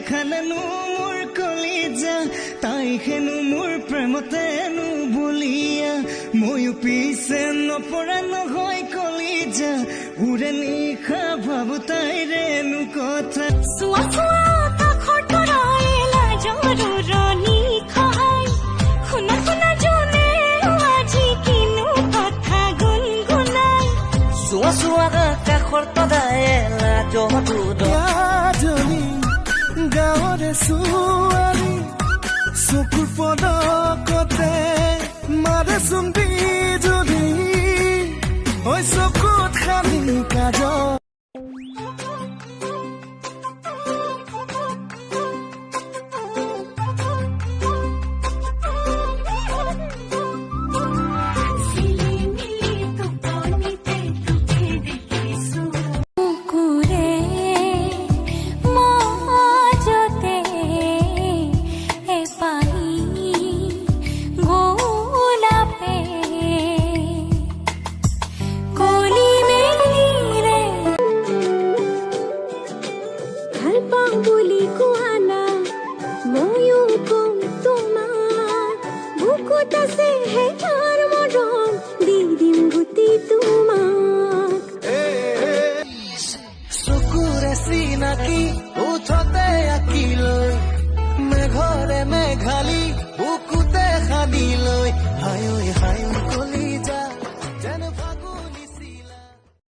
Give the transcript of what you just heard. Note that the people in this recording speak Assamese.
খালেনো মোৰ কলিজা, তাই হেনো মোৰ প্ৰেমতেনো বলিয়া। ময়ো পিছে নপৰা নহয় কলিজা, উৰে নিশা ভাবো তাইৰেনো কথা। চোৱা চোৱা আকাশৰ তৰাই লাজৰ উৰণি খহাই, শুনা শুনা জোনে আজি কিনো কথা গুণগুণাই। চোৱা চোৱা আকাশৰ তৰাই লাজৰ গাজনি গাঁৱৰে ছোৱালী, চকুৰ পলকতে মাৰে চোন।